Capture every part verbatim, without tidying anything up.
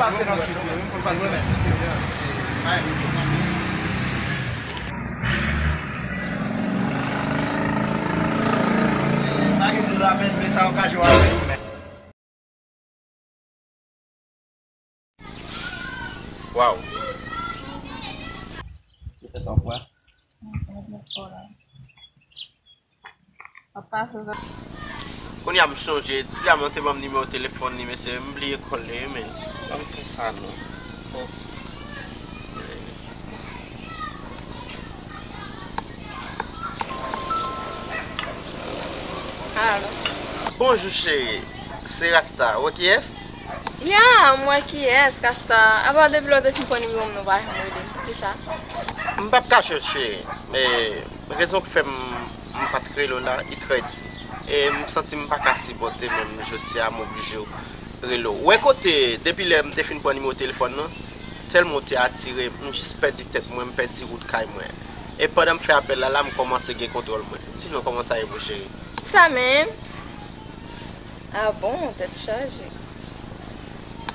Pase nan swit yo, wi, pou l pase nan swit yo. Pa gen de la, men, men sa yo ka jwe avè yo, men. Waw. Yo fè sa w kwè? Kounye a m sonje, ti dam nan te ban m nimewo telefòn li, mesye, m bliye kòl li, wi, men. Pa m fè sa, non. Oh. Alo. Bonjou, cheri. Se Rasta. Ou wè kiyès? Ya, m wè kiyès, Rasta. Apa depi lè w te fin pran nimewo m, nou pa janm rele m. Poukisa? M p ap kache w, cheri. E, rezon k fè m, m pa t rele w la, li trè di. E m santi m pa ka sipòte menm jodi a, m oblije rele w. Ou wè kote, depi lè m te fin pran nimewo telefòn nan, tèlman w te atire, m jis pèdi tèt mwen, m pèdi wout kay mwen. E pandan m fè apèl la, la m kòmanse gen kontwòl mwen. Di nou kòman sa ye, mon cheri. Sa menm? Ah bon, tèt chaje.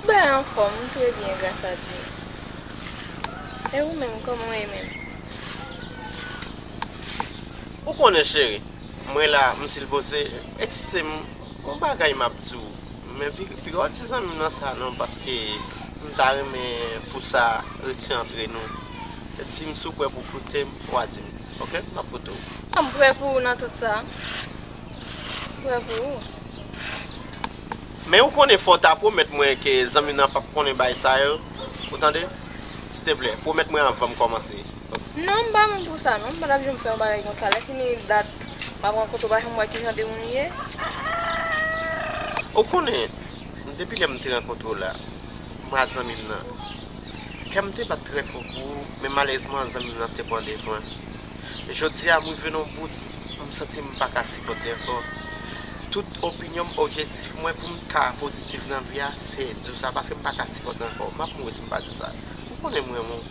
Ben, anfòm, m trè byen, gras a Dye. E ou menm, kòman w ye menm? Ou konnen, cheri, mwen la, m sipoze, eskize m, yon bagay m ap di w. Men pi, piga w di zanmi m nan sa non, paske m ta renmen pou sa rete antre nou. Di m si w prè pou koute m, w a di m, oke? M ap koute w. M prè pou ou nan tout sa. M prè pou ou. Men ou konnen fò w ta pwomèt mwen ke zanmi m nan p ap konnen bagay sa yo. Ou tande? Silteplè, pwomèt mwen anvan m kòmanse. Non, m pa menm pou sa, non. M pa t ap janm fè yon bagay konsa. Lè fini dat, m ap rankontre w, pa janm wè ki jan de moun ou ye. Ou konnen, depi lè m te rankontre w la, m a zanmi m nan. Kè m te bat trè fò pou ou, men malerezman, zanmi m nan te pran devan. Jodi a, m rive nan yon bout, m santi m pa ka sipòte ankò. Tout opinyon m, objektif mwen pou m ka pozitif nan vi a, se di w sa, paske m pa ka sipòte ankò. M ap mouri si m pa di w sa. Ou konnen m renmen w.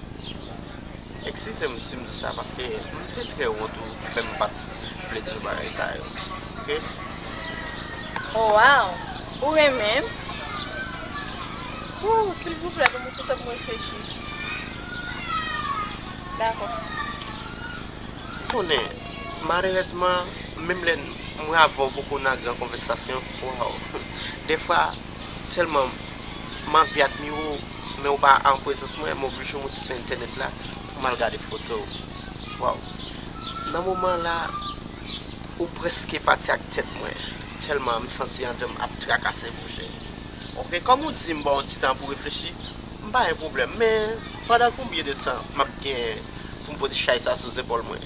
Eskize m si m di sa paske m te trè wont ou ki fè m pa t vle di w bagay sa yo. Oke? Oh, wow! Ou renmen m? Wou, silvouplè, ban m yon ti tan pou m reflechi. Dakò. Konnen, malerezman, menm lè mwen avè w poko nan gran konvèsasyon, waw. Dèfwa, tèlman m anvi admire w, men w pa an prezans mwen, m oblije w monte sou entènèt la pou m al gade foto w. Waw. Nan moman la, ou prèske pati ak tèt mwen, tèlman m santi andan m ap trakase m, monchè. Oke, kòm ou di m ba w yon ti tan pou reflechi, m pa gen pwoblèm, men pandan konbyen de tan m ap gen pou m pote chay sa sou zepòl mwen?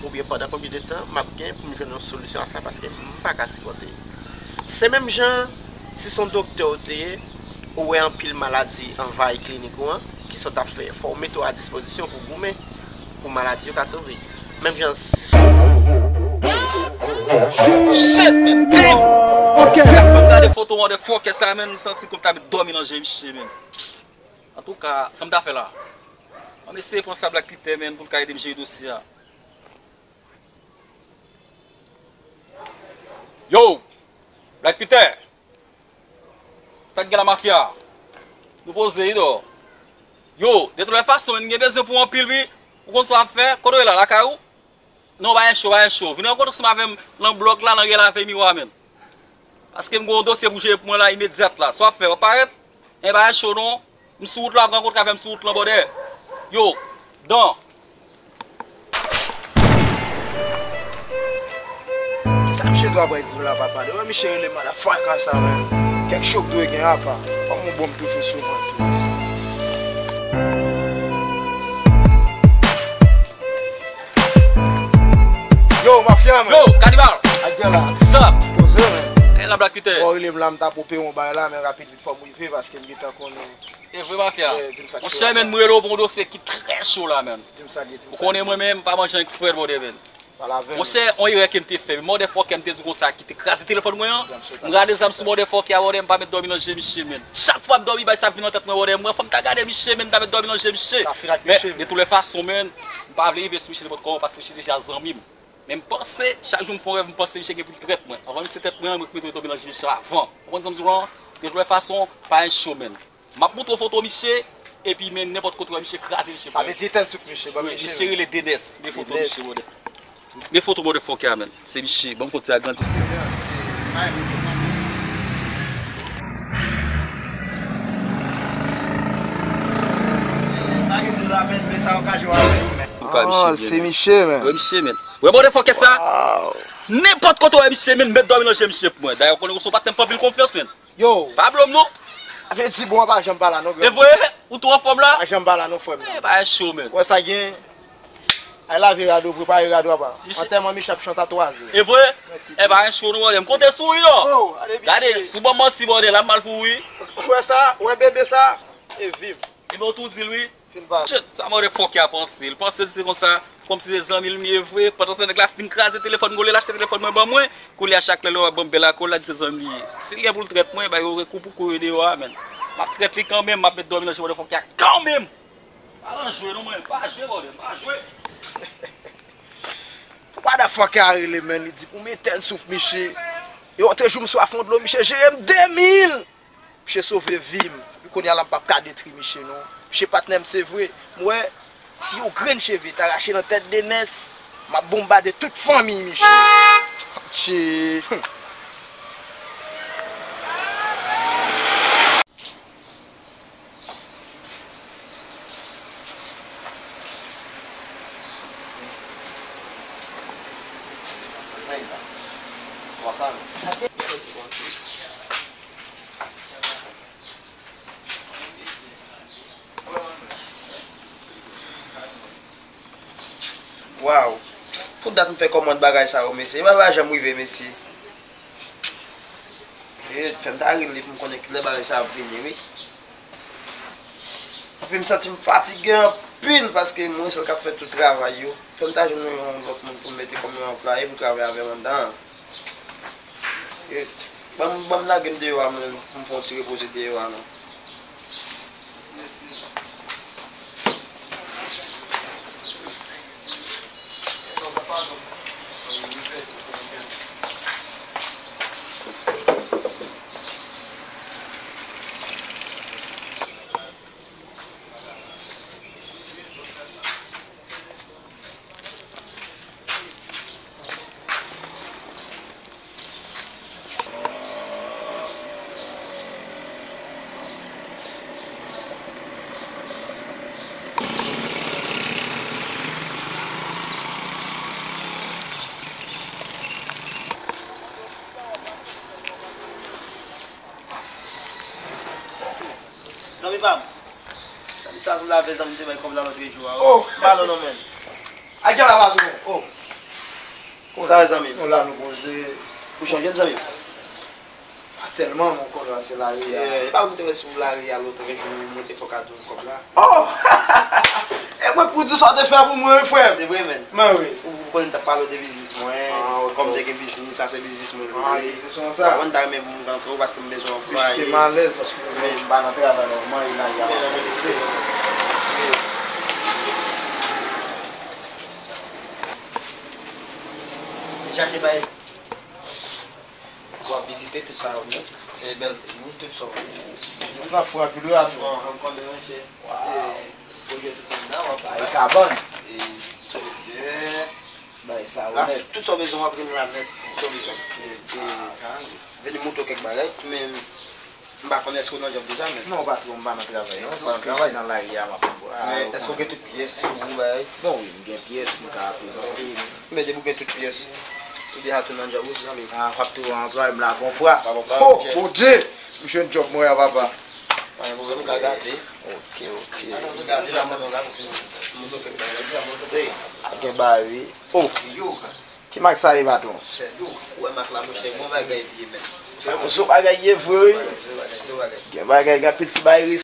Oubyen pandan konbyen de tan m ap gen pou m jwenn yon solisyon a sa, paske m pa ka sipòte. Se menm jan, si se yon doktè w te ye, ou wè anpil maladi anvayi klinik ou an, kisa w t ap fè? Fò w mete w a dispozisyon pou goumen pou maladi yo ka sove. Menm jan, si se yon... Shit, man! Damn! Ok. Sak fè m gade foto motherfucker sa, man, m santi kòm ta met dòmi nan je misye, man. Antouka, sa m ta fè la? Ann eseye pran sa Black Peter, man, pou l ka ede m jere dosye a. Yo! Black Peter! Sa k gen la, mafya? Nou poze, wi, non. Yo, de tout lè fason, man, m gen bezwen pou w anpil, wi. Ou konn sa w ap fè? Kote w ye la, lakay ou? Non, pa gen cho, pa gen cho. Vin rankontre ansanm avè m nan blòk la, nan Rye Lavey Miwa, man. Paske m gen yon dosye pou jere pou mwen la, imedyat la. Sa w ap fè, w ap parèt? Enben, pa gen cho, non. M sou wout la, w ap rankontre avè m sou wout lan, brother. Yo, dan. Kisa misye dwe ap di m la, papa? Depi misye rele motherfucker sa, man. Kèk cho k dwe gen, apa. Kòm yon bonm toujou sou mwen tou. Yo, mafya, man. Yo, Kanibal. Ak gè la. Sup? Poze, man. E la, Black Peter. Bon, rele m la, m ta pope yon bay la, men rapid vit fò m rive, paske m gentan konnen. E vre, mafya. Monchè, men, m rele w pou yon dosye ki trè cho la, man. Di m sa l ye, di m sa l ye. Ou konnen mwen menm, m pa manje anyen k frèt, brother, man. Pale avè m. Monchè, yon erè ke m te fè, men motherfucker, m te di w konsa, ki te kraze telefòn mwen an. M rale zam sou motherfucker a, brother, m pa met dòmi nan je misye, man. Chak fwa m dòmi, bay sa ap vin nan tèt mwen, brother, mwen, fò m ta gade misye, man, m ta met dòmi nan je misye. Men, de tout lè fason, man, m pa vle rive sou misye nenpòt kòman, paske misye deja zanmi m. Men m panse, chak jou m fè yon rèv, m panse misye gen pou l trèt mwen. Anvan misye trèt mwen, mwen k mete dòmi nan je misye avan. Ou konprann sa m di w lan? De tout lè fason, pa gen cho, man. M ap montre w foto misye, epi men nenpòt kote w wè misye kraze misye. Sa vle di etèn souf misye, ban misye. Misye rele Denès. Men foto misye, brother. Men foto motherfucker a, man. Se misye. Ban m foto a grandi. Ah, se misye, man. Wè misye, man. Wè motherfucker sa. Nenpòt kote w wè misye, man, mèt dòmi nan je misye pou mwen. Dayè, w konnen w se yon patnè m fè anpil konfyans, man. Yo. Pa blo m non. Vle di bon, pa janm pa la non, granmoun. E vre? Ou tou anfòm la? Pa janm pa la non, frè m. E pa cho, man. Wè sa gen. Ay lave rad ou, prepare rad ou apa. Antèman Michel ap chante a twa zè. E vre? E pa cho non, brother. M konte sou ou yo. Gade, si w ban m manti, brother, l ap mal pou ou wi. Wè sa, wè bebe sa. E vim. Ebyen ou tou di l wi. Fin pale. Shit, sa motherfucker a panse. Li panse l se konsa, kòmsi se zanmi l m ye vre. Pandan tan nèg la fin kraze telefòn m, l achte telefòn mwen ban mwen. Kounye a chak lè l wè ban m bèl akòl, l ap di se zanmi l li ye. Si l gen pou l trèt mwen, bay yo kou pou kou yo deyò a, man. M ap trèt li kanmenm, m ap met dòmi nan je motherfucker a kanmenm. Pa nan jwe non, man. Pa jwe, brother. Pa jwe. Motherfucker a rele, man. Li di pou m etèn souf misye. E otrejou m swaf yon dlo, misye jere m de mil. Misye sove vi m. Epi kounye a la m p ap ka detwi misye non. Misye patnè m se vre. M wè si yon grenn cheve ta rache nan tèt Denès, m ap bonbade tout fanmiy misye. Tchee. Waw. Pou dat m fè kòmand bagay sa yo, mesye. E bagay pa janm rive, mesye. E fè m ta rele pou m konnen kilè bagay sa ap vini, wi. Epi m santi m fatige anpil paske mwen sèl k ap fè tout travay yo. Fè m ta jwenn yon lòt moun pou m mete kòm yon anplwaye pou travay avè m anndan an. Ban m, ban m lage m deyò a, mwen, pou m fè yon ti repoze deyò a, non. Zanmi pa m. Zanmi sa sou lave zanmi te bay kòb la lòt jou a. Oh, m pa non non, men. A gen la patwon. Oh. Sa zanmi m. Nou la nou poze. Ou chanje zanmi m. A tèlman mon kòb la se lari a. E pa ou te wè sou lari a lòt jou mwen te fòk a di w kòb la. Oh! E mwen pou di sa w te fè pou mwen wi frè m. Se vre men. Men wi. Ou konnen m t ap pale w de biznis mwen. Kòm m te gen biznis, sa se biznis mwen li ye. Mwen ta renmen pou m rantre w paske m bezwen anplwaye. Plis se malèz paske mwen menm m pa nan travay la, m anyen la, y a m ap rete. Chache bay. W ap vizite tout sa yo nèt. E bèl tenis, tout sa w vle. Biznis lan fou anpil wi, Atou. Bon, ann konn manje. Waw. E, pwodui tout moun nan, w ap sa e kabann. E, tout sa w bezwen w ap vin la nèt. Tout sa w bezwen. E, e, vini montre w kèk bagay, men m pa konnen èske w nan djòb deja, men. Non, patwon, m pa nan travay, non. Paske si nan lari a, m ap. Men èske w gen tout pyès sou ou, bagay? Bon, wi, m gen pyès pou m ka prezante. Men depi w gen tout pyès, ou deja tou nan djòb ou, zanmi. Ah, w ap tou anplwaye m la, yon fwa. Oh, Bondye! M jwenn djòb mwen an, papa. Pa gen pwoblèm, ou ka gade. Ok, ok. Gade la, mwen, gade. Gen bagay wi. Oh. Ki mak sa ye, patwon? Ou wè mak la, monchè, bon bagay li ye, men. Sa yon zo bagay ye vre wi. Gen bagay, gen piti bay ris.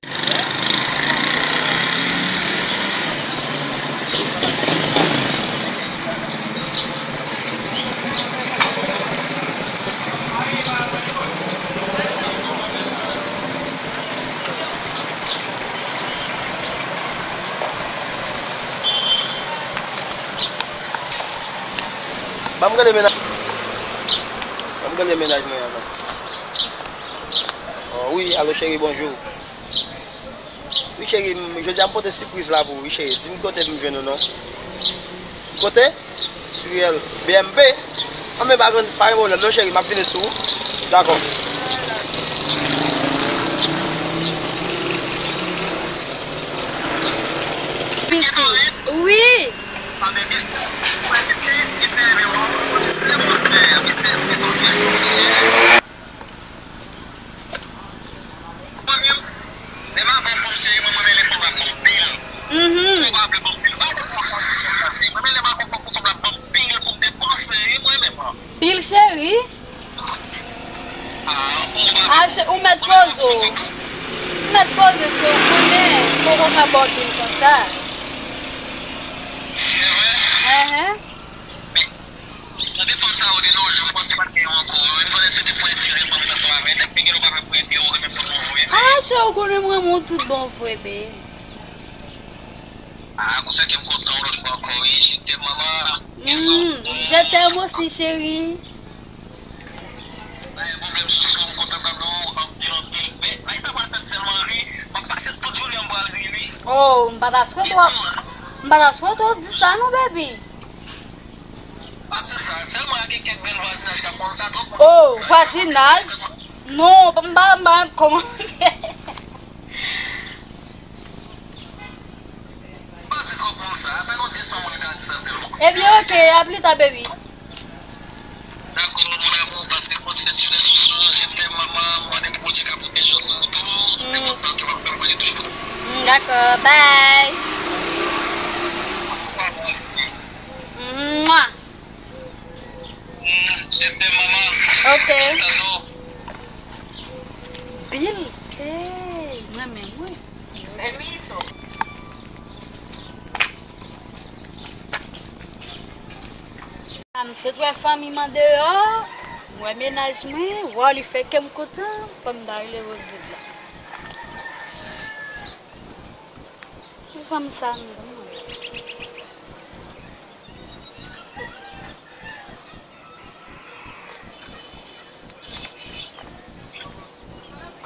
Ban m gade mennaj. Ban m gade mennaj mwen an non. Oh, wi, alo cheri, bonjou. Wi, cheri, m, jodi a m pote sipriz la pou ou, wi, cheri. Di m kote m jwenn ou, non. Kote? Sou riyèl B M P? Anben, pa gen, pa gen pwoblèm, non, cheri, m ap vini sou ou. Dakò. Wi. Mwen menm, menm avan fanm cheri mwen, mwen renmen lè fanm la ban m pil. Mhm. Fanm ap ban m pil. Mwen renmen lè m avan fanm, fanm la ban m pil pou m depanse, wi, mwen menm. Pil cheri? Ah, ou mèt poze w. Ou mèt poze w, cheri, ou konnen, poko ka ba w pil konsa. Enhen. Tande fanm sa yo de nos jours, fanm ki pa t gen yo ankò. Yo vin vòlè se de pwen enterè fanm yo ansanm avè nèg, men gen lè w pa fè pwen enterè, ou renmen fanm nan vre. Ah, chè, ou konnen m renmen w tout bon vre, be. Ah, konsa ke m kontan yon lòt fwa ankò, wi. Je t'aime, maman. Bisous. Mm, je t'aime aussi, chérie. Pa gen pwoblèm, chouchou, m kontan tande w anpil, anpil. Men, bagay sa pral fè m sèlman ri. M ap pase tout jounen an m pral ri, wi. Oh, m pa ta swete w, m pa ta swete w di sa, non, baby. Pa di sa, sèlman gen kèk grenn vwazinaj k ap konn sa, twòp moun. Oh, vwazinaj? Non, m pa, m pa kòmante. Pa di twòp moun sa, fè nou di san moun ka di sa sèlman. Ebyen, oke, a pli ta, baby. Dakò, mon amour, pase bòn fèt jounen chouchou, je t'aime, maman, m mande pou Bondye ka pote chans sou ou tou, nenpòt sa ke w ap fè, m konnen toujou. Mm, dakò, bye. Mwa. Je t'aime, maman. Ok. Bill, hey, mwen menm, wi. Menm iso. A, m sot wè fanmi m andeyò, m wè mennaj mwen, waw, li fè kè m kontan, fò m ta rele Rosevla. Ki fanm sa menm?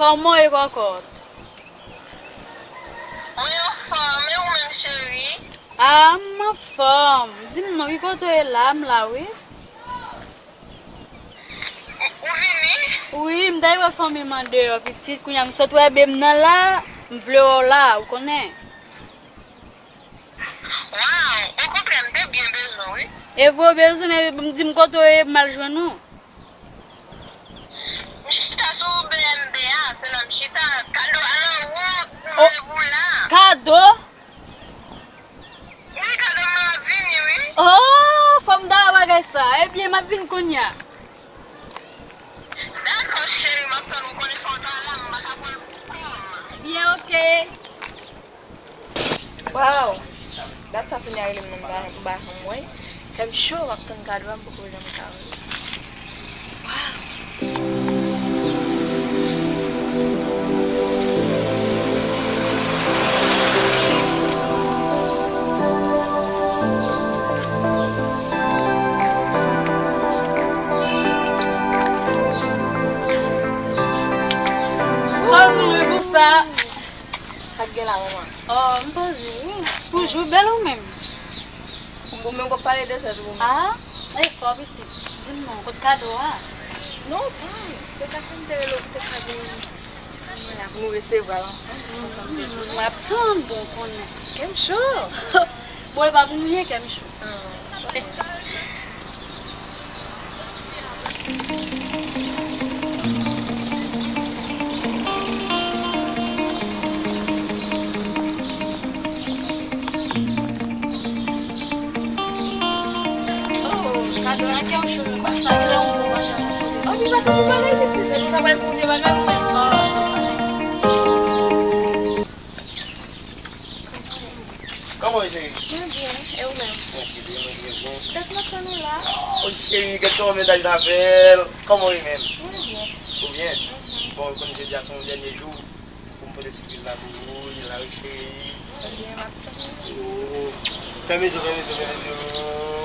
Kòman w ye, kòkòt? Mwen anfòm, e ou menm, cheri? A, m anfòm. Di m non, ki kote w ye la? M la, wi. Ou vini? Wi, m t al wè fanmi m andeyò, pitit. Kounye a m sot wè bebe m nan la, m vle wè w la, ou konnen. Waw, okontrè, m te byen bezwen w, wi. E vre w bezwen, men di m kote w ye, m al jwenn ou. M chita sou B M B a, se la m chita. Kado a nan wout, m vle pou la. Kado? Wi, kado m nan ap vini, wi. Oh, fò m ta wè bagay sa. Ebyen, m ap vin kounye a. Dakò, cheri, m ap tann ou, konnen fò w ta la, m pa ka pran l pou kò m. Byen, oke. Waw! Dat sa Sonia rele m nan, m pa, m pa janm wè. Kè m cho, m ap tann kado a, m poko janm ka wè l. Waw! Sa nou ye pou sa? Sa k gen la, manman? Oh, m poze, wi. Toujou bèl ou menm? Ou menm k ap pale de tèt ou menm. Ah, e fò pitit. Di m non, kot kado a? Non, pa. Se sa k fè m te rele w pou te ka gen yon mwen la pou nou resevwa l ansanm. M ap tann, bon, konnen. Kè m cho. Bon, e pa pou m ye, kè m cho. Oh, kado a kè w cho, pa sa, kè w bon. Oh, li pa tankou bagay pitit, li pa pral pou li bagay ou menm. Oh. Kòman w ye, cheri? Mwen byen, e ou menm? Mwen byen, mwen byen, bon. Tèt mwen tann ou la. Oh, cheri, gade kòman mennaj la bèl. Kòman w ye menm? Mwen byen. Ou byen? Mhm. Bon, ou konn jodi a se yon dènye jou pou m pote sipriz la pou ou, li la wi, cheri. Mwen byen, m ap tann ou. Oh. Fèmen zo, fèmen zo, fèmen zo.